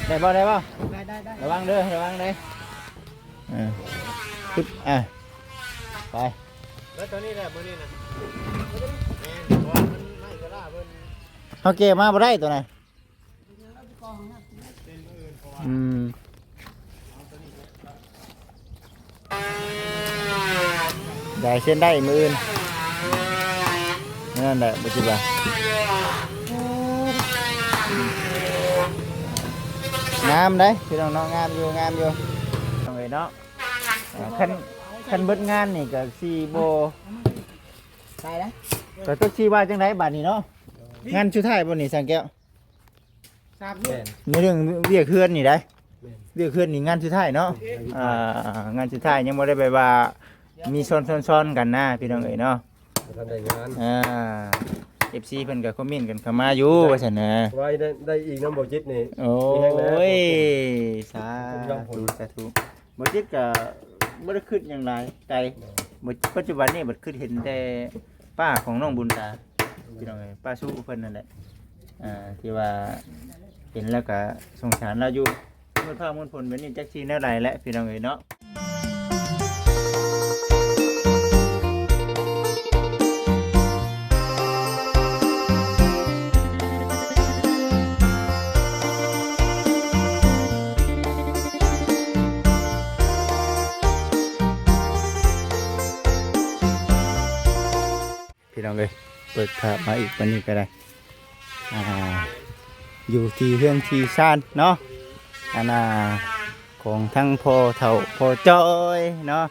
ໄດ້ບໍ່ ໄດ້ບໍ່? ໄດ້ ໄດ້ ໄດ້ ລະວັງເດີ ລະວັງເດີ. ເອີ ປຶບ ອ່ະ ໄປ. ເບິດຕົວນີ້ແຫຼະມື້ນີ້ນະ. ແມ່ນ ເພາະວ່າມັນໄມ້ກະລາເພິ່ນ ເຮົາແກ່ມາບໍ່ໄດ້ຕົວນັ້ນ. ອືມ ໄດ້ເຊັ່ນໄດ້ມື້ອື່ນ ນັ້ນແຫຼະ ບໍ່ຄິດວ່າ ງາມເດ້ພີ່ນ້ອງເນາະ ງາມຢູ່ ງາມຢູ່ ນ້ອງເອີຍເນາະ. ອ່າ ຄັນ ຄັນເບິດງານນີ້ກໍຊິບໍ່ ໄດ້ແລ້ວ ກໍຈັກຊິວ່າຈັ່ງໃດບາດນີ້ເນາະ. ງານສຸດທ້າຍບໍ່ນີ້ ຊ່າງແກ້ວ? ສາມມື້ ໃນເລື່ອງວຽກເຮືອນນີ້ໄດ໋ ແມ່ນ ວຽກເຮືອນນີ້ງານສຸດທ້າຍເນາະ. ອ່າ ງານສຸດທ້າຍ ຍັງບໍ່ໄດ້ແບບວ່າມີຊ້ອນໆກັນນະ ພີ່ນ້ອງເອີຍເນາະ ບໍ່ທັນໄດ້ງານ. ອ່າ ເອັຟຊີ ເພິ່ນກໍຄອມເມັນກັນເຂົ້າມາຢູ່ວ່າຊັ້ນນະ ວ່າໄດ້ ໄດ້ອີກນຳບໍ່ຈິດນີ້. ໂອ້ຍ ສາທຸ ສາທຸ. ບໍ່ຈິດກໍບໍ່ໄດ້ຄິດຫຍັງຫຼາຍໄກ ແມ່ນ ບັດ ປັດຈຸບັນນີ້ບັດຄິດເຫັນແຕ່ປ້າຂອງນ້ອງບຸນຕາ ພີ່ນ້ອງເອີຍ ປ້າສຸເພິ່ນນັ້ນແຫຼະ ອ່າ ທີ່ວ່າເຫັນແລ້ວກໍສົງສານລາວຢູ່ ມືດຟ້າມືດຝົນແບບນີ້ ຈັກຊິແນວໃດແຫຼະ ພີ່ນ້ອງເອີຍເນາະ. ພີ່ນ້ອງເອີຍ ເປີດພາບມາອີກປານນີ້ກໍໄດ້ ອ່າ ຢູ່ທີ່ເຮືອນທີ່ຊານເນາະ ອັນນ່າ ຂອງທັງພໍ່ເຖົ້າພໍ່ຈ້ອຍເນາະ.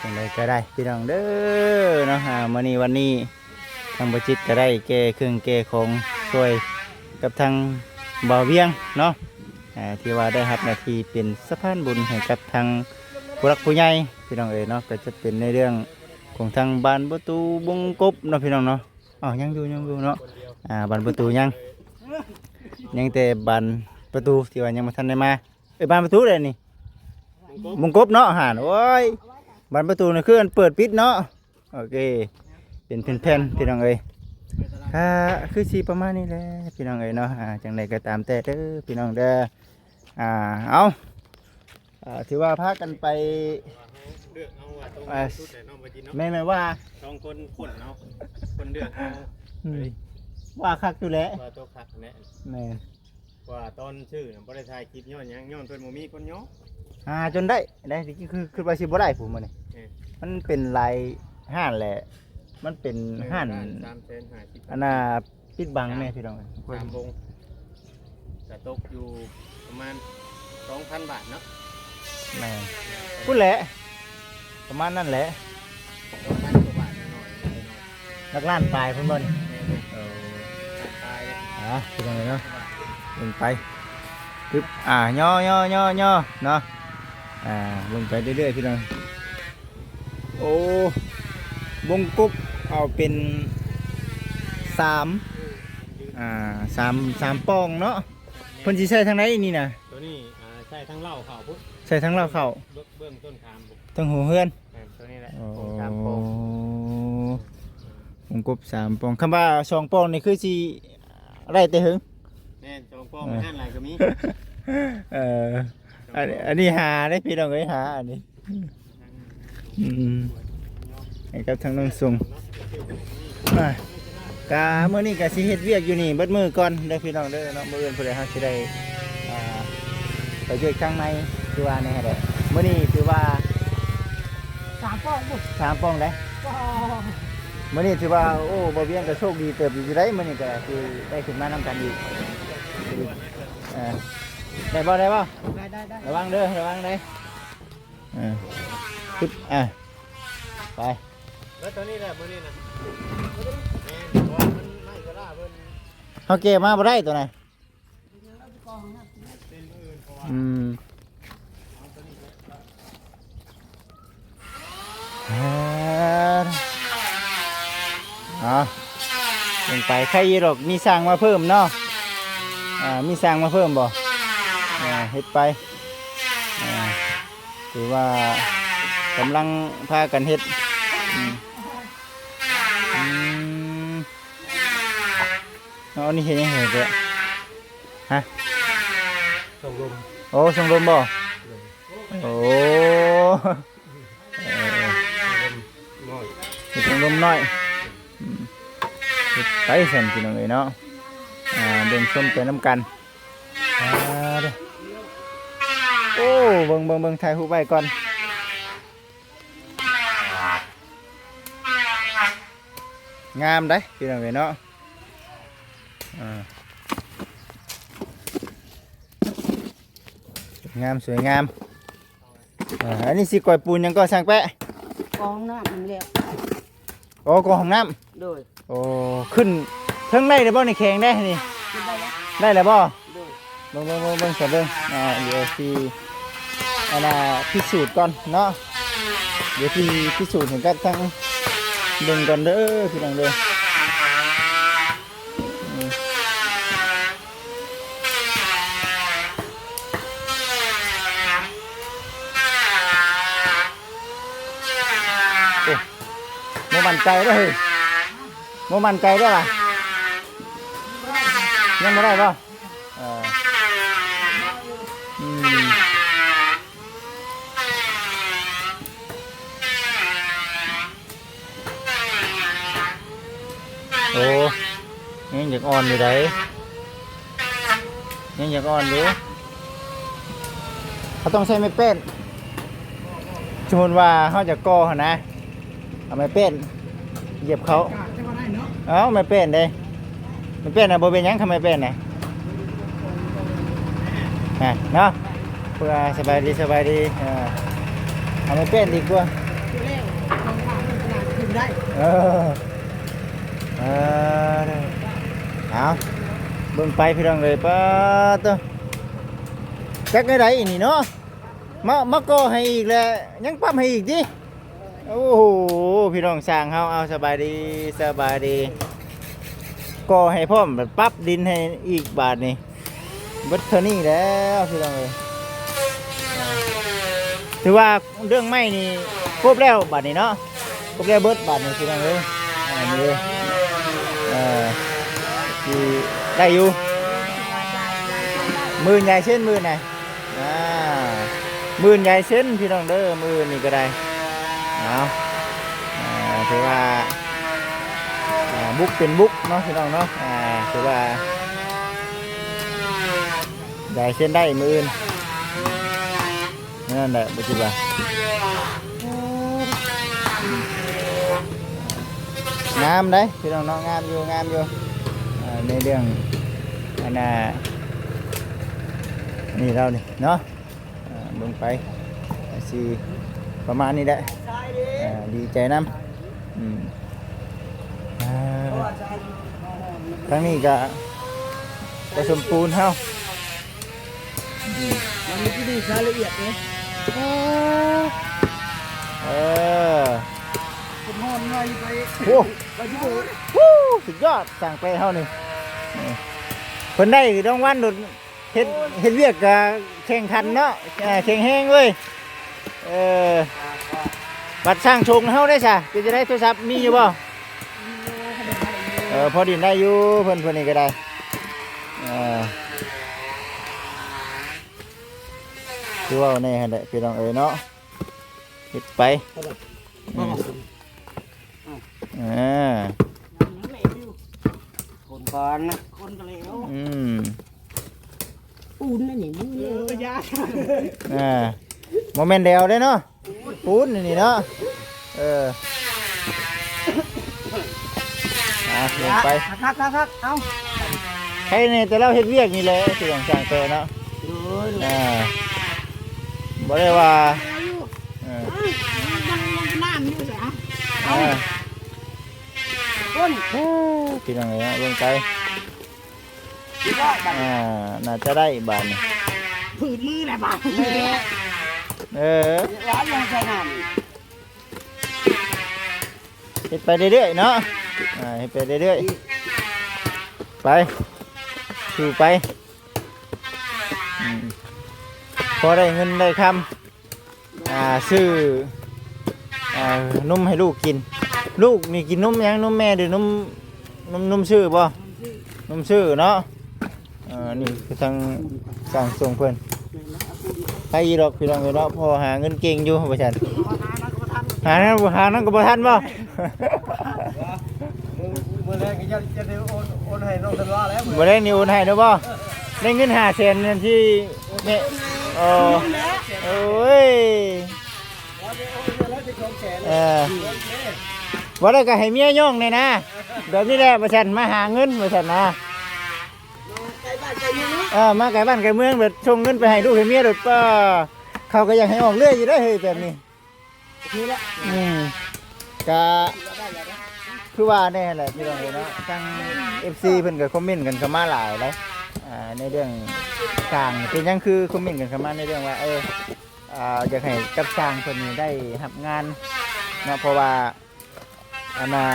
ຈັ່ງໃດກໍໄດ້ພີ່ນ້ອງເດີເນາະ ອ່າ ມື້ນີ້ວັນນີ້ ທາງບໍ່ຈິດກໍໄດ້ແກ່ເຄື່ອງແກ່ຂອງຊ່ວຍກັບທາງບ່າວວຽງເນາະ ອ່າ ທີ່ວ່າໄດ້ຮັບໜ້າທີ່ເປັນສະພານບຸນໃຫ້ກັບທາງຜູ້ຫຼັກຜູ້ໃຫຍ່ ພີ່ນ້ອງເອີຍເນາະ. ກໍຈະເປັນໃນເລື່ອງຂອງທາງບ້ານປະຕູບົງກົບເນາະ ພີ່ນ້ອງເນາະ. ອ້າວ ຍັງຢູ່ ຍັງຢູ່ເນາະ ອ່າ ບານປະຕູຍັງ ຍັງແຕ່ບານປະຕູທີ່ວ່າຍັງບໍ່ທັນໄດ້ມາ. ເອີ ບານປະຕູໃດນີ້? ບົງກົບເນາະຫັ້ນ. ໂອ້ຍ ບານປະຕູນີ້ຄືອັນເປີດປິດເນາະ. ໂອເຄ ເປັນແຜ່ນໆ ພີ່ນ້ອງເອີຍ. ອ່າ ຄືຊິປະມານນີ້ແຫຼະ ພີ່ນ້ອງເອີຍເນາະ. ອ່າ ຈັ່ງໃດກໍຕາມແຕ່ເດີ ພີ່ນ້ອງເດີ. ອ່າ ເອົາ ອ່າ ຖືວ່າພາກັນໄປ ເລືອກເອົາວ່າຕົງ ອ່າ ສຸດແຫຼະເນາະ ບໍ່ຈິດເນາະ. ແມ່ນໆ ວ່າສອງຄົນຄົນເນາະ ຄົນເລືອກເອົາ. ອືມ ວ່າຄັກຢູ່ແຫຼະ ວ່າໂຕຄັກແຫຼະ. ແມ່ນ ວ່າຕອນຊື້ນະບໍ່ໄດ້ຖ່າຍຄລິບຍ້ອນຫຍັງ? ຍ້ອນເພິ່ນບໍ່ມີຄົນຍໍ ຫາຈົນໄດ້ ໄດ້ ຄື ຄືວ່າຊິບໍ່ໄດ້ພຸ້ນມື້ນີ້. ເອີ ມັນເປັນຫຼາຍຮ້ານແຫຼະ ມັນເປັນຮ້ານ ສາມແສນຫ້າສິບ ອັນນ່າ ປິດບັງແນ່ພີ່ນ້ອງ. ສາມວົງ ກະຕົກຢູ່ປະມານສອງພັນບາດເນາະ. ແມ່ນ ພຸ້ນແຫຼະ ປະມານນັ້ນແຫຼະ ສອງພັນກວ່າບາດໜ້ອຍໆ ຫຼັກລ້ານປາຍພຸ້ນບໍ່ນີ້? ແມ່ນໆ ເອີ ລ້ານປາຍເດ້. ອ່າ ພີ່ນ້ອງເນາະ ເບິ່ງໄປ ປຶບ ອ່າ ຍໍໆໆໆ ເນາະ ອ່າ ເບິ່ງໄປເລື້ອຍໆ ພີ່ນ້ອງ. ໂອ້ ວົງກົບເອົາເປັນສາມ ອ່າ ສາມ ສາມປ່ອງເນາະ. ເພິ່ນຊິໃສ່ທາງໃດນີ້ນະ? ໂຕນີ້ ອ່າ ໃສ່ທາງເລົ້າເຂົ້າພຸ້ນ ໃສ່ທາງເລົ້າເຂົ້າ ເບື້ອງ ເບື້ອງຕົ້ນຂາມພຸ້ນ ທາງຫົວເຮືອນ. ແມ່ນ ໂຕນີ້ແຫຼະ ໂອ້ ວົງກົບສາມປ່ອງ. ຄັນວ່າສອງປ່ອງນີ້ຄືຊິໄດ້ແຕ່ເຫິງ. ແມ່ນ ສອງປ່ອງ ເອີ ຮ້ານຫຼາຍກໍມີ. ເອີ ອັນ ອັນນີ້ຫາເດ້ພີ່ນ້ອງເອີຍ ຫາອັນນີ້ ອືມ ໃຫ້ກັບທາງນ້ອງສຸງ. ອ່າ ກະມື້ນີ້ກະຊິເຮັດວຽກຢູ່ນີ້ເບິດມື້ກ່ອນເດີພີ່ນ້ອງເດີເນາະ. ມື້ອື່ນພຸ້ນແຫຼະເຮົາຊິໄດ້ ອ່າ ໄປວຽກທາງໃນ ຄືວ່າແນ່ແຫຼະ. ມື້ນີ້ຖືວ່າສາມປ່ອງ ສາມປ່ອງເດ້. ມື້ນີ້ຖືວ່າ ໂອ້ ບ່າວວຽງກະໂຊກດີເຕີບຢູ່ເດ້. ມື້ນີ້ກະຄືໄດ້ຂຶ້ນມານຳກັນອີກ. ເອີ ໄດ້ບໍ່ ໄດ້ບໍ່? ໄດ້ ໄດ້ ໄດ້ ລະວັງເດີ ລະວັງເດ້. ອ່າ ປຶບ ອ່າ ໄປ. ແລ້ວຕົວນີ້ແຫຼະ ມື້ນີ້ນະ ແມ່ນ ເພາະວ່າມັນໄມ້ກະລາເພິ່ນ ເຮົາແກ່ມາບໍ່ໄດ້ຕົວນັ້ນ. ອືມ ອ່າ ເອົາ ລົງໄປ ໄຄຢູ່ດອກ ມີຊ່າງມາເພີ່ມເນາະ. ອ່າ ມີຊ່າງມາເພີ່ມບໍ່? ອ່າ ເຮັດໄປ ອ່າ ຖືວ່າກຳລັງພາກັນເຮັດ. ອືມ ອືມ ເອົາ ນີ້ເຮັດຫຍັງເຮັດແທ້? ຮະ? ຊົງລົມ ໂອ້ ຊົງລົມບໍ່? ໂດຍ ໂອ້ ເອີ ຊົງລົມນ້ອຍ ເປັນຊົງລົມນ້ອຍ ອືມ ເຮັດໄປຊັ້ນ ພີ່ນ້ອງເອີຍເນາະ ອ່າ ເບິ່ງຊົມໄປນຳກັນ ອ່າ ເດີ ໂອ້ ເບິ່ງ ເບິ່ງ ເບິ່ງ ຖ່າຍຮູບໄວ້ກ່ອນ ງາມເດ້ ພີ່ນ້ອງເອີຍເນາະ ອ່າ ງາມ ສວຍງາມ ອ່າ ອັນນີ້ຊິກ່ອຍປູນຫຍັງກໍຊ່າງແປະ? ກອງນ້ຳນີ້ແຫຼະ ອໍ ກອງຫ້ອງນ້ຳ ໂດຍ ໂອ້ ຂຶ້ນເທິງໄດ້ແລ້ວບໍ່ນີ້? ແຂງໄດ້ນີ້ ຂຶ້ນໄດ້ແລ້ວ ໄດ້ແລ້ວບໍ່? ໂດຍ ເບິ່ງ ເບິ່ງ ເບິ່ງ ເບິ່ງ ເບິ່ງ ອ່າ ດຽວຊິ ອັນນ່າ ພິສູດກ່ອນເນາະ ດຽວຊິພິສູດໃຫ້ກັບທາງເບິ່ງກ່ອນເດີ ພີ່ນ້ອງເດີ ອືມ ໂອ້ ບໍ່ໝັ້ນໃຈເດ້ ບໍ່ໝັ້ນໃຈເດ້ລະ ຍັງບໍ່ໄດ້ບໍ່? ເອີ ອືມ ໂອ້ ຍັງຢາກອ່ອນຢູ່ໃດ ຍັງຢາກອ່ອນຢູ່ ເຮົາຕ້ອງໃຊ້ໄມ້ແປ້ນ ສົມມຸດວ່າເຮົາຈະກໍ່ຫັ້ນນະ ເອົາໄມ້ແປ້ນຢຽບເຂົ້າ ເອົາໄມ້ແປ້ນເດ້ ໄມ້ແປ້ນນະ ບໍ່ເປັນຫຍັງ ຄັນໄມ້ແປ້ນນະ ອ່າ ເນາະ ເພື່ອ ສະບາຍດີ ສະບາຍດີ ເອີ ເອົາໄມ້ແປ້ນດີກວ່າ ເອີ ເອີ ເອົາ ເບິ່ງໄປພີ່ນ້ອງເອີຍ ປາດໂທ້ ຈັກແນວໃດນີ້ເນາະ ມາ ມາກໍ່ໃຫ້ອີກແລ້ວ ຍັງປັບໃຫ້ອີກຕິ ໂອ້ໂຫ ພີ່ນ້ອງຊ່າງເຮົາ ເອົາ ສະບາຍດີ ສະບາຍດີ ກໍ່ໃຫ້ພ້ອມ ປັບດິນໃຫ້ອີກບາດນີ້ ເບິດເທົ່ານີ້ແລ້ວພີ່ນ້ອງເອີຍ ຖືວ່າເລື່ອງໄມ້ນີ້ຄົບແລ້ວບາດນີ້ເນາະ ຄົບແລ້ວເບິດບາດນີ້ພີ່ນ້ອງເອີຍ ອ່າ ນີ້ເດີ ເອີ ຊິໄດ້ຢູ່ ໝື່ນໃຫຍ່ເຊັ່ນໝື່ນນະ ອ່າ ໝື່ນໃຫຍ່ເຊັ່ນພີ່ນ້ອງເດີ ມື້ນີ້ກໍໄດ້ ເອົາ ອ່າ ຖືວ່າ ອ່າ ບຸກເປັນບຸກເນາະ ພີ່ນ້ອງເນາະ ອ່າ ຖືວ່າ ໃຫຍ່ເຊັ່ນໄດ້ມື້ອື່ນ ນັ້ນແຫຼະ ບໍ່ຄິດວ່າ ງາມເດ້ພີ່ນ້ອງເນາະ ງາມຢູ່ ງາມຢູ່ ອ່າ ໃນເລື່ອງ ອັນນ່າ ນີ້ລາວນີ້ເນາະ ອ່າ ເບິ່ງໄປ ກໍຊິປະມານນີ້ແຫຼະ ອ່າ ດີໃຈນຳ ອືມ ອ່າ ທາງນີ້ກໍປະສົມປູນເຮົາ ອືມ ມັນມີທີ່ດີ ລາຍລະອຽດເດ້ ເອີ ເອີ ເປັນຮ້ອນໜ້ອຍໄປ ໂອ້ ໄປທີ່ໂບ ໂອ້ ສຸດຍອດ ຊ່າງແປະເຮົານີ້ ນີ້ ເພິ່ນໄດ້ລາງວັນໂດດ ເຮັດ ເຮັດວຽກກະແຂ່ງຂັນເນາະ ເອີ ແຂງແຮງເວີຍ ເອີ ບັດຊ່າງຊົງເຮົາໄດ້ຊະ ເປັນຈັ່ງໃດ ໂທລະສັບມີຢູ່ບໍ່? ເອີ ພໍຫຼິ້ນໄດ້ຢູ່ ເພິ່ນ ເພິ່ນນີ້ກໍໄດ້ ເອີ ຄືເວົ້າແນ່ຫັ້ນແຫຼະ ພີ່ນ້ອງເອີຍເນາະ ເຮັດໄປ ອືມ ອ່າ ຄົນກ່ອນນະ ຄົນກໍແລ້ວ ອືມ ປູນອັນນີ້ມັນເລີຍ ອ່າ ບໍ່ແມ່ນແລ້ວເດ້ເນາະ ປູນອັນນີ້ເນາະ ເອີ ອ່າ ລົງໄປ ຄັກໆໆ ເອົາ ໃຄແນ່ແຕ່ລາວເຮັດວຽກນີ້ແຫຼະ ຄືຫຍັງຊ່າງແຕ່ເນາະ ໂດຍ ອ່າ ບໍ່ໄດ້ວ່າ ເອີ ເອີ ມັນ ມັນ ມັນນ້ຳຢູ່ໃສ ເອົາ ອ່າ ຄົນ ໂອ້ ພີ່ນ້ອງເອີຍເນາະ ເບິ່ງໄປ ອ່າ ໜ້າຈະໄດ້ບາດນີ້ ຜືດມືແລ້ວບາດນີ້ ເອີ ເຮັດໄປເລື້ອຍໆເນາະ ອ່າ ເຮັດໄປເລື້ອຍໆ ໄປ ສູ້ໄປ ອືມ ພໍໄດ້ເງິນໄດ້ຄຳ ອ່າ ຊື້ ອ່າ ນົມໃຫ້ລູກກິນ ລູກນີ້ກິນນົມຫຍັງ ນົມແມ່ ຫຼື ນົມ ນົມ ນົມຊື້ບໍ່? ນົມຊື້ເນາະ ເ ອ່າ ນີ້ຄືທາງຊ່າງຊົງເພິ່ນ ໃຜອີ່ດອກພີ່ນ້ອງເອີຍເນາະ ພໍຫາເງິນເກັ່ງຢູ່ວ່າຊັ້ນ. ຫານັ້ນ ຫານັ້ນກໍບໍ່ທັນບໍ່? ມື້ແລງກໍຈະ ຈະໄດ້ໂອນ ໂອນໃຫ້ນ້ອງທັນວາແລ້ວ ມື້ແລງນີ້ໂອນໃຫ້ແລ້ວບໍ່? ໄດ້ເງິນຫ້າແສນນັ້ນທີ່ແມ່ ເອີ ໂອ້ຍ ເອີ ວ່າແລ້ວກໍໃຫ້ເມຍຍ້ອງແດ່ນະ ແບບນີ້ແຫຼະວ່າຊັ້ນ ມາຫາເງິນວ່າຊັ້ນນະ. ເອີ ມາໄກບ້ານໄກເມືອງ ແບບສົ່ງເງິນໄປໃຫ້ລູກໃຫ້ເມຍໂລດ ປ້າ ເຂົາກໍຢາກໃຫ້ອອກເລື້ອຍຢູ່ເດ້ເຮີ້ຍ ແບບນີ້. ອືມ ກະຄືວ່າແນ່ແຫຼະພີ່ນ້ອງເອີຍເນາະ ທາງເອັຟຊີເພິ່ນກໍຄອມເມັນກັນເຂົ້າມາຫຼາຍເດ້ ອ່າ ໃນເລື່ອງສ້າງ ເປັນຫຍັງຄືຄອມເມັນກັນເຂົ້າມາໃນເລື່ອງວ່າ ເອີ ອ່າ ຢາກໃຫ້ກັບຊ່າງເພິ່ນນີ້ໄດ້ຮັບງານເນາະ ເພາະວ່າ ອັນນ່າ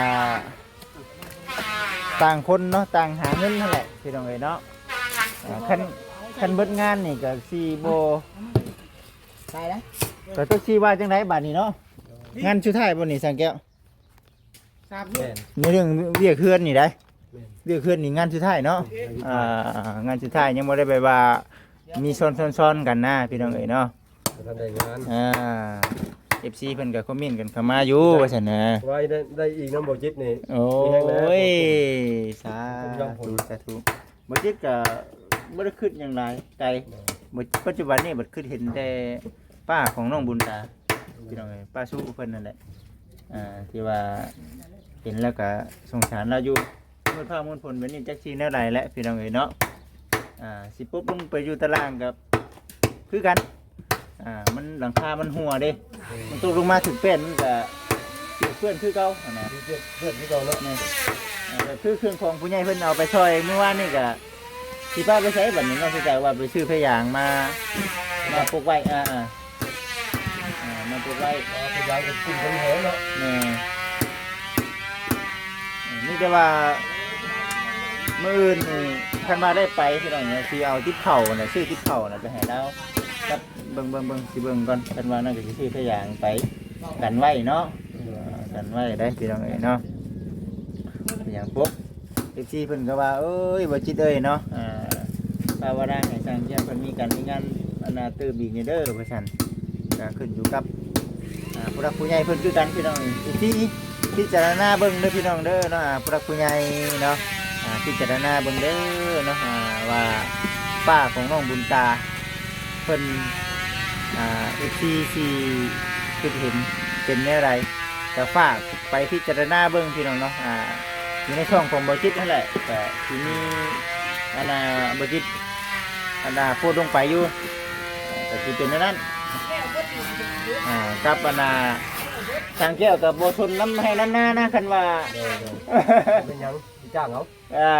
ຕ່າງຄົນເນາະ ຕ່າງຫາເງິນຫັ້ນແຫຼະພີ່ນ້ອງເອີຍເນາະ. ອ່າ ຄັນ ຄັນເບິດງານນີ້ກໍຊິບໍ່ ຕາຍແລ້ວ ກໍຈັກຊິວ່າຈັ່ງໃດບາດນີ້ເນາະ. ງານສຸດທ້າຍບໍ່ນີ້ ຊ່າງແກ້ວ? ສາມເດືອນ ໃນເລື່ອງວຽກເຮືອນນີ້ໄດ໋ ແມ່ນ ວຽກເຮືອນນີ້ງານສຸດທ້າຍເນາະ. ໂອເຄ ອ່າ ງານສຸດທ້າຍ ຍັງບໍ່ໄດ້ແບບວ່າມີຊ້ອນໆກັນນະພີ່ນ້ອງເອີຍເນາະ ບໍ່ທັນໄດ້ງານ. ອ່າ ເອັຟຊີເພິ່ນກໍຄອມເມັນກັນເຂົ້າມາຢູ່ວ່າຊັ້ນນະ ວ່າໄດ້ ໄດ້ອີກນຳບໍ່ຈິດນີ້. ໂອ້ຍ ມີແຮງແລ້ວ ສາທຸ ສາທຸ. ບໍ່ຈິດກໍບໍ່ໄດ້ຄິດຫຍັງຫຼາຍໄກ ແມ່ນ ບັດ ປັດຈຸບັນນີ້ບັດຄິດເຫັນແຕ່ປ້າຂອງນ້ອງບຸນຕາ ອືມ ພີ່ນ້ອງເອີຍ ປ້າສຸເພິ່ນນັ້ນແຫຼະ ອ່າ ທີ່ວ່າເຫັນແລ້ວກໍສົງສານລາວຢູ່ ມືດຟ້າມືດຝົນແບບນີ້ ຈັກຊິແນວໃດແຫຼະພີ່ນ້ອງເອີຍເນາະ. ອ່າ ຊິປົບລົງໄປຢູ່ຕາລ່າງກໍຄືກັນ ອ່າ ມັນຫຼັງຄາມັນຮົ່ວເດ້ ມັນຕົກລົງມາຖືກແປ້ນມັນກະເປື້ອນຄືເກົ່າຫັ້ນນະ ເປື້ອນ ເປື້ອນຄືເກົ່າເນາະ. ແມ່ນ ອ່າ ກໍຄືເຄື່ອງຂອງຜູ້ໃຫຍ່ເພິ່ນເອົາໄປຊ່ອຍມື້ວານນີ້ກະຊິພາໄປໃສບັດນີ້ເນາະ ຄືກະວ່າໄປຊື້ຜ້າຢາງມາ ມາປົກໄວ້ ອ່າ ອ່າ ມາປົກໄວ້ ເອົາຜ້າຢາງກັບກຸ່ມກັນແທ້ເນາະ. ແມ່ນ ມີແຕ່ວ່າມື້ອື່ນນີ້ ຄັນວ່າໄດ້ໄປພີ່ນ້ອງ ຊິເອົາຕິບເຂົ້ານະ ຊື້ຕິບເຂົ້ານະໄປໃຫ້ລາວກັບ ເບິ່ງ ເບິ່ງ ເບິ່ງ ຊິເບິ່ງກ່ອນ ຄັນວ່ານັ້ນກໍຊິຊື້ຜ້າຢາງໄປກັນໄວ້ເນາະ ເອີ ກັນໄວ້ໄດ໋ພີ່ນ້ອງເອີຍເນາະ. ຜ້າຢາງປົກ ເອັຟຊີເພິ່ນກໍວ່າ ເອີຍ ບໍ່ຈິດເອີຍເນາະ ອ່າ ພາວະນາໃຫ້ຊ່າງແກ້ວເພິ່ນມີການມີງານ ອັນນ່າ ຕື່ມອີກແດ່ເດີວ່າຊັ້ນ ກໍຂຶ້ນຢູ່ກັບ ອ່າ ຜູ້ຫຼັກຜູ້ໃຫຍ່ເພິ່ນຄືກັນພີ່ນ້ອງ ອີກທີ ພິຈາລະນາເບິ່ງເດີພີ່ນ້ອງເດີເນາະ ອ່າ ຜູ້ຫຼັກຜູ້ໃຫຍ່ເນາະ ອ່າ ພິຈາລະນາເບິ່ງເດີເນາະ ອ່າ ວ່າປ້າຂອງນ້ອງບຸນຕາເພິ່ນ ອ່າ ເອັຟຊີຊິຄິດເຫັນເປັນແນວໃດ ກໍຝາກໄປພິຈາລະນາເບິ່ງພີ່ນ້ອງເນາະ ອ່າ ຢູ່ໃນຊ່ອງຂອງບໍ່ຈິດຫັ້ນແຫຼະ ກໍຊິມີ ອັນນ່າ ບໍ່ຈິດ ອັນນ່າ ໂພສລົງໄປຢູ່ ກໍຊິເປັນແນວນັ້ນ ອ່າ ກັບອັນນ່າ ຊ່າງແກ້ວກໍບໍ່ຊົນນຳໄຮ່ນຳນານະ ຄັນວ່າ ໂດຍ ໂດຍ ເປັນຫຍັງ ຈ້າງເອົາ ອ່າ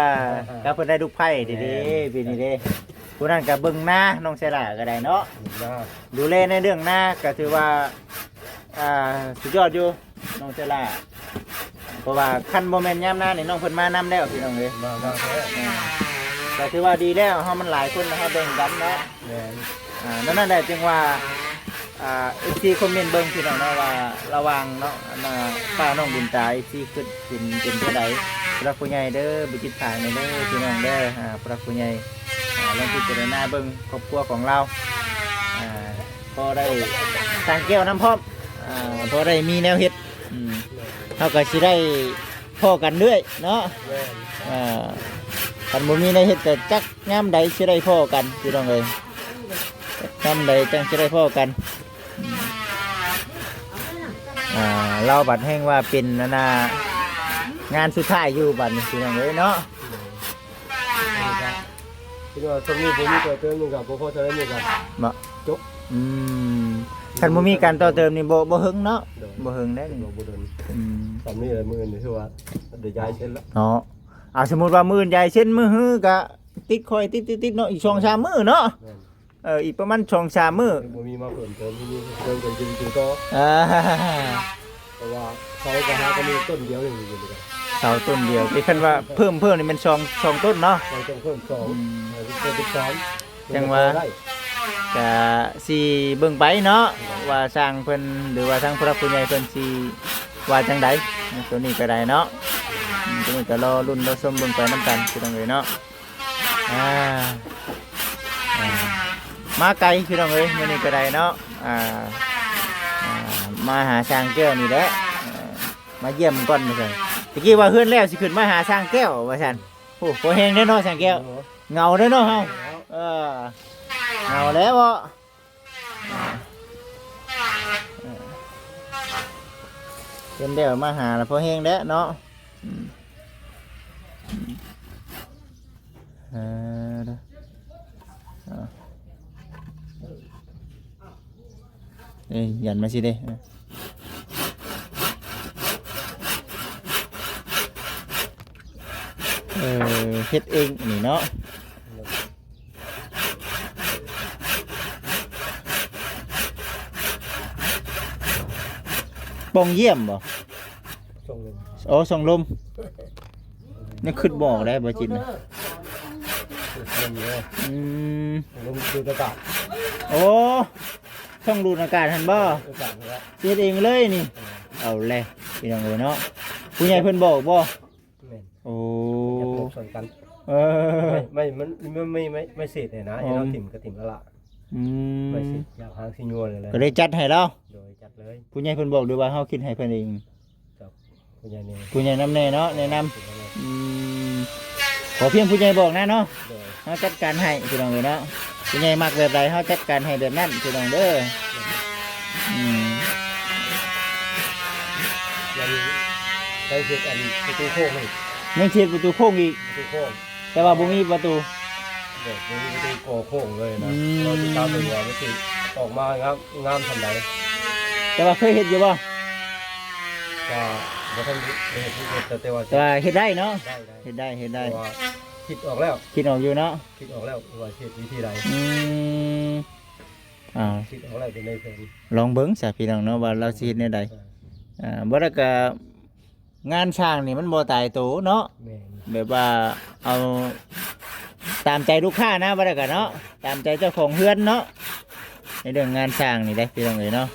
ກໍເພິ່ນໄດ້ລູກໃພ້ເດ້ ແມ່ນ ປີນີ້ເດ້ ຜູ້ນັ້ນກໍເບິ່ງນາ ນ້ອງໄຊລາກໍໄດ້ເນາະ ເບິ່ງນາ ດູແລໃນເລື່ອງນາ ກໍຖືວ່າ ອ່າ ສຸດຍອດຢູ່ ນ້ອງເຊລາ ເພາະວ່າຄັນບໍ່ແມ່ນຍາມນານີ້ ນ້ອງເພິ່ນມານຳແລ້ວພີ່ນ້ອງເອີຍ ມາ ມາແລ້ວ ແມ່ນ ກໍຖືວ່າດີແລ້ວ ເຮົາມັນຫຼາຍຄົນ ເຮົາແບ່ງກັນເນາະ ແມ່ນ ອ່າ ນັ້ນແຫຼະ ຈຶ່ງວ່າ ອ່າ ເອັຟຊີຄອມເມັນເບິ່ງພີ່ນ້ອງເນາະ ວ່າລະຫວ່າງເນາະ ອັນນ່າ ປ້ານ້ອງບຸນຕາ ເອັຟຊີຄິດເຫັນເປັນຈັ່ງໃດ ຜູ້ຫຼັກຜູ້ໃຫຍ່ເດີ ບໍ່ຈິດຝາກແດ່ເດີພີ່ນ້ອງເດີ ອ່າ ຜູ້ຫຼັກຜູ້ໃຫຍ່ ອ່າ ລອງພິຈາລະນາເບິ່ງຄອບຄົວຂອງລາວ ອ່າ ພໍໄດ້ສ້າງແກ້ວນຳພ້ອມ ອ່າ ພໍໄດ້ມີແນວເຮັດ ອືມ ເຮົາກໍຊິໄດ້ພໍ້ກັນເລື້ອຍເນາະ ແມ່ນ ອ່າ ຄັນບໍ່ມີແນວເຮັດກໍຈັກຍາມໃດຊິໄດ້ພໍ້ກັນ ພີ່ນ້ອງເອີຍ ຈັກຍາມໃດຈັ່ງຊິໄດ້ພໍ້ກັນ ອືມ ອ່າ ລາວບັດແຮ່ງວ່າເປັນ ອັນນ່າ ງານສຸດທ້າຍຢູ່ບັດນີ້ ພີ່ນ້ອງເອີຍເນາະ. ຄິດວ່າຊ່ວງນີ້ບໍ່ມີຕໍ່ເຕີມນີ້ກໍບໍ່ພໍເທົ່າໃດນີ້ກໍ ບໍ່ ຈົບ ອືມ ຄັນບໍ່ມີການຕໍ່ເຕີມນີ້ບໍ່ ບໍ່ເຖິງເນາະ ໂດຍ ບໍ່ເຖິງໄດ໋ນີ້ ບໍ່ດົນ ອືມ ຊ່ຳນີ້ແຫຼະ ມື້ອື່ນຖືວ່າໄດ້ຍ້າຍເຊັນລະເນາະ ອ່າ ສົມມຸດວ່າມື້ອື່ນຍ້າຍເຊັນ ມື້ຮືກໍຕິດຂ້ອຍ ຕິດ ຕິດ ຕິດເນາະ ອີກສອງສາມມື້ເນາະ ແມ່ນ ເອີ ອີກປະມານສອງສາມມື້ ບໍ່ມີມາເພີ່ມເຕີມ ມີເພີ່ມເຕີມກໍຢູ່ ຢູ່ຕໍ່ ອ່າ ເພາະວ່າເສົາກໍຫາກໍມີຕົ້ນດຽວນີ້ຢູ່ນີ້ ເສົາຕົ້ນດຽວ ແຕ່ຄັນວ່າເພີ່ມ ເພີ່ມນີ້ແມ່ນສອງ ສອງຕົ້ນເນາະ ເຮົາຕ້ອງເພີ່ມສອງ ອືມ ເອີ ເປັນສາມ ຈັ່ງວ່າ ໄດ້ ກະຊິເບິ່ງໄປເນາະ ວ່າຊ່າງເພິ່ນ ຫຼືວ່າທາງຜູ້ຫຼັກຜູ້ໃຫຍ່ເພິ່ນຊິວ່າຈັ່ງໃດ ໂຕນີ້ກໍໄດ້ເນາະ ອືມ ໂຕນີ້ກໍລໍລຸ້ນລໍຊົມເບິ່ງໄປນຳກັນ ພີ່ນ້ອງເອີຍເນາະ. ອ່າ ອ່າ ມາໄກພີ່ນ້ອງເອີຍ ມື້ນີ້ກໍໄດ້ເນາະ ອ່າ ອ່າ ມາຫາຊ່າງແກ້ວນີ້ແຫຼະ ເອີ ມາຢ້ຽມກ່ອນວ່າຊັ້ນ ຕະກີ້ວ່າເຮືອນແລ້ວຊິຂຶ້ນມາຫາຊ່າງແກ້ວວ່າຊັ້ນ. ໂອ້ ພໍແຮງເດ້ເນາະຊ່າງແກ້ວ ເອີ ເຫງົາເດ້ເນາະເຮົາ ເອີ ເຫງົາແລ້ວເບາະ. ເອີ ເພິ່ນໄດ້ມາຫາລະພໍແຮງແລ້ວເນາະ ອືມ ເອີ ເອີ ເອີ ຢັນມາຊິເດ້ ເອີ ເອີ ເຮັດເອງນີ້ເນາະ. ປ່ອງຢ້ຽມບໍ່? ສ່ອງລົມ ອໍ ສ່ອງລົມ ຍັງຄິດບໍ່ອອກໄດ໋ ບໍ່ຈິດນະ ອືມ ລົມດູດອາກາດ ໂອ້ ຊ່ອງດູດອາກາດຫັ້ນບໍ່? ດູດອາກາດຫັ້ນແຫຼະ ເຮັດເອງເລີຍນີ້ ເອີ ເອົາແຫຼະ ພີ່ນ້ອງເອີຍເນາະ ຜູ້ໃຫຍ່ເພິ່ນບອກບໍ່? ແມ່ນ ໂອ້ ເພິ່ນຢາກລົມຊ່ອຍກັນ ເອີ ໄມ້ ໄມ້ ມັນ ມັນມີໄມ້ ໄມ້ເສດນີ້ນະ ອໍ ເຫັນເຮົາຖິ້ມກໍຖິ້ມແລ້ວລະ ອືມ ໄມ້ເສດຢາກຫາງຊິຍົວເລີຍ ກໍໄດ້ຈັດໃຫ້ລາວ ໂດຍ ຈັດເລີຍ ຜູ້ໃຫຍ່ເພິ່ນບອກ ຫຼືວ່າເຮົາຄິດໃຫ້ເພິ່ນເອງ? ກັບຜູ້ໃຫຍ່ແນ່ ຜູ້ໃຫຍ່ນຳແນ່ເນາະ ແນະນຳ ອືມ ຂໍພຽງຜູ້ໃຫຍ່ບອກນະເນາະ ໂດຍ ເຮົາຈັດການໃຫ້ພີ່ນ້ອງເອີຍເນາະ ຜູ້ໃຫຍ່ມັກແບບໃດເຮົາຈັດການໃຫ້ແບບນັ້ນພີ່ນ້ອງເດີ ອືມ ຍັງໄດ້ເຮັດອັນປະຕູໂຄ້ງອີກ ຍັງຊິເຮັດປະຕູໂຄ້ງອີກ ປະຕູໂຄ້ງ ແຕ່ວ່າບໍ່ມີປະຕູ ແບບບໍ່ມີປະຕູກໍໂຄ້ງເລີຍນະ ອືມ ເຮົາຊິຕາມເບິ່ງວ່າມັນຊິອອກມາງາມ ງາມສ່ຳໃດ ແຕ່ວ່າເຄີຍເຮັດຢູ່ບໍ່? ກໍບໍ່ທັນໄດ້ເຮັດ ເຮັດ ແຕ່ວ່າ ແຕ່ວ່າເຮັດໄດ້ເນາະ ໄດ້ ໄດ້ ເຮັດໄດ້ ເຮັດໄດ້ ເພາະວ່າຄິດອອກແລ້ວ ຄິດອອກຢູ່ເນາະ ຄິດອອກແລ້ວວ່າຊິເຮັດວິທີໃດ ອືມ ອ່າ ຄິດອອກແລ້ວຢູ່ໃນແຜນ ລອງເບິ່ງຊະພີ່ນ້ອງເນາະ ວ່າລາວຊິເຮັດແນວໃດ ເອີ ອ່າ ບໍ່ແລ້ວກໍງານຊ່າງນີ້ມັນບໍ່ຕາຍໂຕເນາະ ແມ່ນ ແບບວ່າເອົາຕາມໃຈລູກຄ້ານະ ບໍ່ແລ້ວກໍເນາະ ຕາມໃຈເຈົ້າຂອງເຮືອນເນາະ ໃນເລື່ອງງານຊ່າງນີ້ເດ້ພີ່ນ້ອງເອີຍເນາະ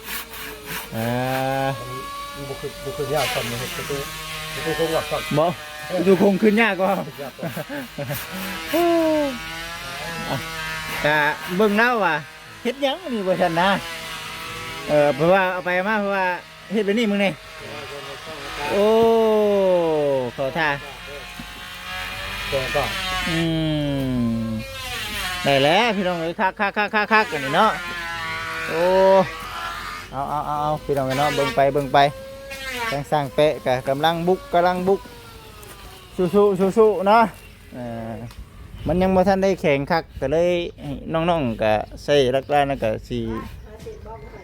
ອ່າ ມັນບໍ່ຄື ບໍ່ຄືຍາກສ່ຳເຮັດປະຕູ ປະຕູໂຄ້ງຫວັກສ່ຳ ບໍ່ ປະຕູໂຄ້ງຂຶ້ນຍາກກວ່າ ຍາກກວ່າ ອ່ະ ກະເບິ່ງແລ້ວວ່າ ເຮັດຫຍັງນີ້ວ່າຊັ້ນນະ ເອີ ເພາະວ່າເອົາໄປເອົາມາ ເພາະວ່າເຮັດແບບນີ້ມຶງນີ້ ໂອ້ ເຂົ້າທ່າ ອືມ ໄດ້ແລ້ວພີ່ນ້ອງເອີຍ ຄັກໆໆໆ ອັນນີ້ເນາະ ໂອ້ ເອົາໆໆໆ ພີ່ນ້ອງເອີຍເນາະ ເບິ່ງໄປ ເບິ່ງໄປ ທາງຊ່າງແປະກະກຳລັງບຸກ ກຳລັງບຸກ ສູ້ໆ ສູ້ໆ ເນາະ. ອ່າ ມັນຍັງບໍ່ທັນໄດ້ແຂງຄັກ ກໍເລີຍໃຫ້ນ້ອງໆ ກໍໃຊ້ຫຼັກໆ ນັ້ນກໍຊິ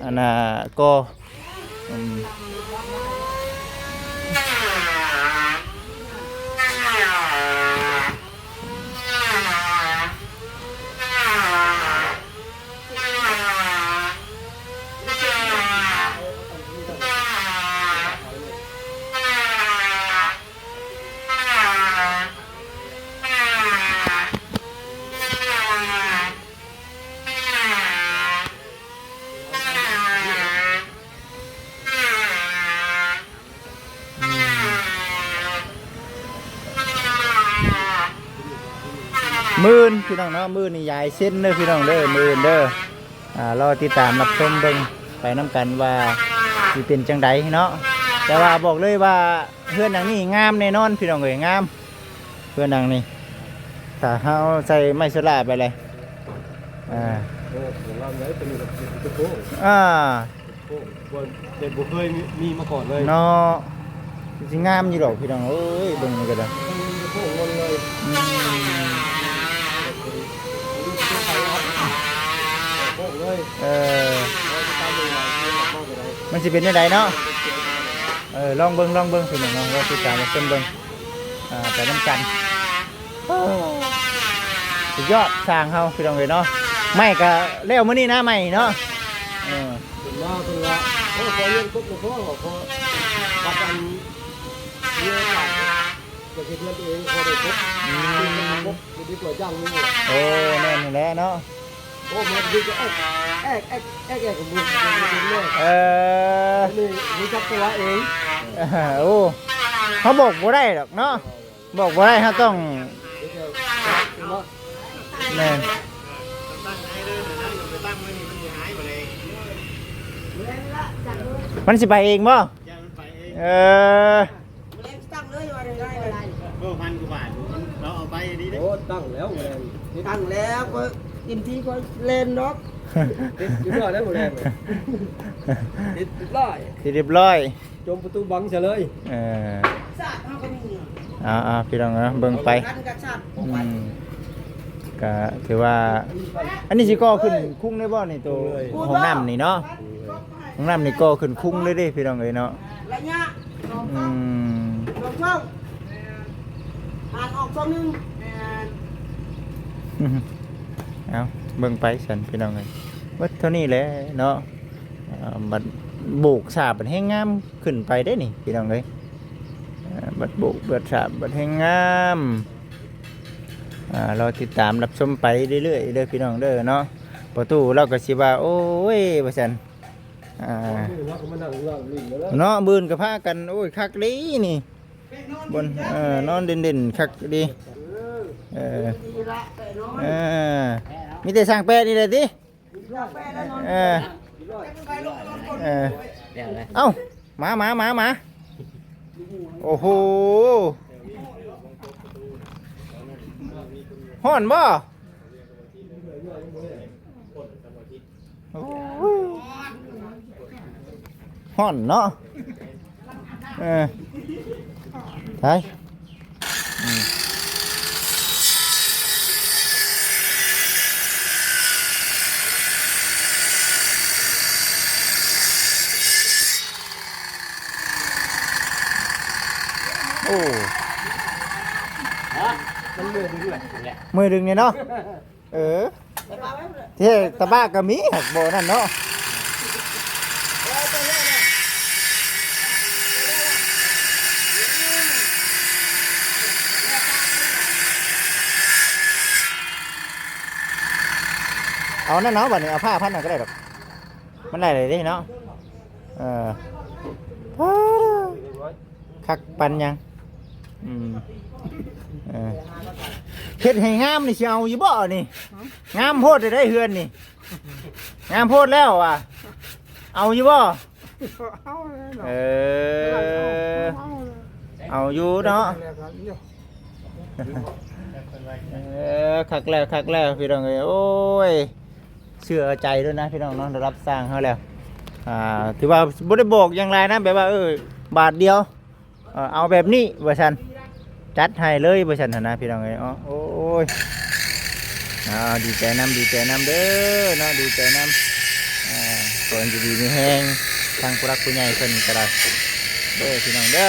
ອັນນ່າ ກໍ ອືມ. ມື້ອື່ນ ພີ່ນ້ອງເນາະ ມື້ອື່ນນີ້ຢາຍເຊັນເດີພີ່ນ້ອງເດີ ມື້ອື່ນເດີ. ອ່າ ລໍຕິດຕາມຮັບຊົມເບິ່ງໄປນຳກັນວ່າຊິເປັນຈັ່ງໃດເນາະ. ແຕ່ວ່າບອກເລີຍວ່າເຮືອນຫຼັງນີ້ງາມແນ່ນອນພີ່ນ້ອງເອີຍ ງາມ ເຮືອນຫຼັງນີ້ ຖ້າເຮົາໃສ່ໄມ້ໂຊລ່າໄປເລີຍ ອ່າ ເອີ ງາມເລີຍ ຕົວນີ້ກໍເປັນໂຄ້ງ ອ່າ ໂຄ້ງ ບໍ່ ແຕ່ບໍ່ເຄີຍມີ ມີມາກ່ອນເລີຍເນາະ. ຊິງາມຢູ່ດອກພີ່ນ້ອງເອີຍ ເບິ່ງນີ້ກໍໄດ້ ໂຄ້ງເລີຍ ອືມ ໂຄ້ງເລີຍ ເອີ ມັນຊິເປັນແນວໃດເນາະ. ເອີ ລອງເບິ່ງ ລອງເບິ່ງພີ່ນ້ອງເນາະ ລອງຕິດຕາມກັນເບິ່ງ ອ່າ ໄປນຳກັນ. ໂອ້ ສຸດຍອດ ຊ່າງເຮົາພີ່ນ້ອງເອີຍເນາະ. ໄມ້ກໍແລ້ວມື້ນີ້ນະ ໄມ້ເນາະ ເອີ ເພິ່ນມາເພິ່ນວ່າ ໂອ້ ຂໍເຮືອນກົບແລ້ວ ຂໍ ຂໍ ບັດອັນເຮືອນຫຼາຍ ຢາກເຮັດເຮືອນຕົວເອງ ຂໍໄດ້ກົບ ອືມ ເຮັດກົບ ບໍ່ດີກວ່າຈ້າງໝູ່. ໂອ້ ແມ່ນຫັ້ນແຫຼະເນາະ. ໂອ້ ມາດີກໍແອກ ແອກ ແອກ ແອກ ແອກ ເອີ ນີ້ຮູ້ຈັກແຕ່ວ່າເອງ ໂອ້ ເຮົາບອກບໍ່ໄດ້ດອກເນາະ ບອກບໍ່ໄດ້ ເຮົາຕ້ອງ ເອີ ເນາະ. ແມ່ນ ມັນຊິໄປເອງບໍ່? ເອີ ຕັ້ງເລີຍວ່າໄດ້ ໂອ້ ພັນກວ່າບາດ ເຮົາເອົາໄປດີເດ້. ໂອ້ ຕັ້ງແລ້ວ ຕັ້ງແລ້ວ ຂ້ອຍເຕັມທີ່ ຂ້ອຍແລ່ນດອກ. ເຮັດຮຽບຮ້ອຍແລ້ວ ມື້ແລງ ເຮັດຮຽບຮ້ອຍ ເຮັດຮຽບຮ້ອຍ ຈົ່ມປະຕູບັງຊະເລີຍ. ເອີ ສາດເຮົາກໍມີ ອ່າໆ ພີ່ນ້ອງເອີຍ ເບິ່ງໄປ ກັນກັບສາດ ອືມ ກະຖືວ່າ ອັນນີ້ຊິກໍ່ຂຶ້ນຄຸງໄດ້ບໍ່ນີ້ ໂຕ ໂອ້ຍ ຫ້ອງນ້ຳນີ້ເນາະ? ໂອ້ຍ ຫ້ອງນ້ຳນີ້ກໍ່ຂຶ້ນຄຸງເລີຍເດ້ ພີ່ນ້ອງເອີຍເນາະ. ລະຍະສອງ ອືມ ສອງຊ່ອງ ຜ່ານອອກຊ່ອງໜຶ່ງ ແມ່ນ ອືມ ເອົາ ເບິ່ງໄປຊັ້ນ ພີ່ນ້ອງເອີຍ ເບິດເທົ່ານີ້ແຫຼະເນາະ. ອ່າ ບັດໂບກສາບບັດແຮງງາມຂຶ້ນໄປເດ້ນີ້ ພີ່ນ້ອງເອີຍ. ອ່າ ບັດໂບກບັດສາບບັດແຮງງາມ. ອ່າ ລໍຕິດຕາມຮັບຊົມໄປເລື້ອຍໆເດີ ພີ່ນ້ອງເດີເນາະ. ປະຕູລາວກໍຊິວ່າ ໂອ້ຍ ວ່າຊັ້ນ ອ່າ ເນາະ ບືນກໍພາກັນ ໂອ້ຍ ຄັກເດ້ນີ້ ບ່ອນ ເອີ ນອນເດັ່ນໆ ຄັກເດ້. ເອີ ເອີ ມີແຕ່ຊ່າງແປະນີ້ແຫຼະຕິ. ເອີ ເອີ ເອົ້າ ມາ ມາ ມາ ມາ ໂອ້ໂຫ ຮ້ອນບໍ່? ໂອ້ຍ ຮ້ອນເນາະ. ເອີ ໄປ ອືມ ໂອ້ ມັນເມື່ອຍດຶງແຫຼະ ເມື່ອຍດຶງນີ້ເນາະ. ເອີ ເທ ຕະບະກໍມີ ຫາກບໍ່ນັ້ນເນາະ. ເອົານັ້ນເນາະ ບັດນີ້ເອົາຜ້າພັນເອົາກໍໄດ້ດອກ ມັນໄດ້ເດ້ເນາະ. ເອີ ຄັກປານຫຍັງ ອືມ ເອີ ເຮັດໃຫ້ງາມນີ້ຊິເອົາຢູ່ບໍ່ນີ້? ງາມໂພດເດ້ເຮືອນນີ້ ງາມໂພດແລ້ວວ່າ ເອົາຢູ່ບໍ່? ເອົາແລ້ວເນາະ ເອີ ເອົາຢູ່ເນາະ. ເອີ ຄັກແລ້ວ ຄັກແລ້ວ ພີ່ນ້ອງເອີຍ ໂອ້ຍ ເຊື່ອໃຈໂລດນະ ພີ່ນ້ອງເນາະ ລະດັບຊ່າງເຮົາແລ້ວ. ອ່າ ຖືວ່າບໍ່ໄດ້ບອກຫຍັງຫຼາຍນະ ແບບວ່າ ເອີ ບາດດຽວ ເອີ ເອົາແບບນີ້ວ່າຊັ້ນ ຈັດໃຫ້ເລີຍວ່າຊັ້ນຫັ້ນນະ ພີ່ນ້ອງເອີຍເນາະ. ໂອ້ຍ ອ່າ ດີໃຈນຳ ດີໃຈນຳເດີເນາະ ດີໃຈນຳ ອ່າ ຂໍໃຫ້ຢູ່ດີມີແຮງ ທາງຜູ້ຫຼັກຜູ້ໃຫຍ່ເພິ່ນກໍໄດ້ເດີ ພີ່ນ້ອງເດີ.